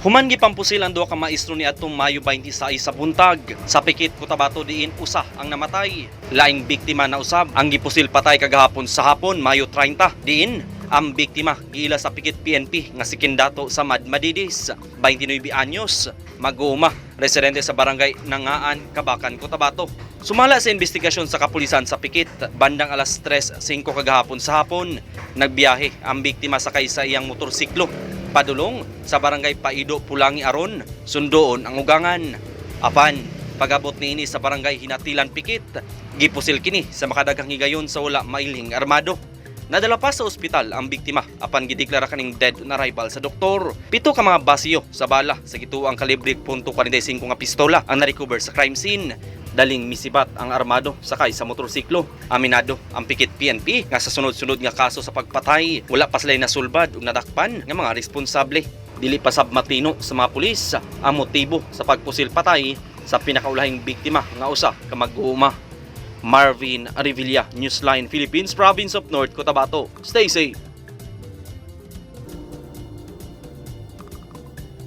Human gipampusil ang duha ka maestro ni atong Mayo 26 sa buntag sa Pikit, Cotabato, diin usa ang namatay. Laing biktima na usab ang gipusil patay kagahapon sa hapon, Mayo 30, diin ang biktima giila sa Pikit PNP nga si Kindato Samad Madidis, 29 anyos, mag-uuma, residente sa Barangay Nangaan, Kabacan, Cotabato. Sumala sa investigasyon sa kapulisan sa Pikit, bandang alas 3:05 kagahapon sa hapon, nagbiyahe ang biktima sakay sa iyang motorsiklo padulong sa Barangay Paido, Pulangi aron sundoon ang ugangan. Apan, pagabot niini sa Barangay Hinatilan, Pikit, gipusil kini sa makadaghang higayon sa wala mailhing armado. Nadala pa sa ospital ang biktima apan gideklara kaning dead on arrival sa doktor. Pito ka mga basiyo sa bala sa gituang kalibre .45 nga pistola ang narecover sa crime scene. Daling misibat ang armado sakay sa motorsiklo. Aminado ang Pikit PNP nga sa sunod-sunod nga kaso sa pagpatay, wala pa sila nasulbad ug nadakpan nga mga responsable. Dili pa sab matino sa mga pulis ang motibo sa pagpusil patay sa pinakaulahing biktima nga usa ka mag-uuma. Marvin Revilla, Newsline Philippines, Province of North Cotabato. Stay safe.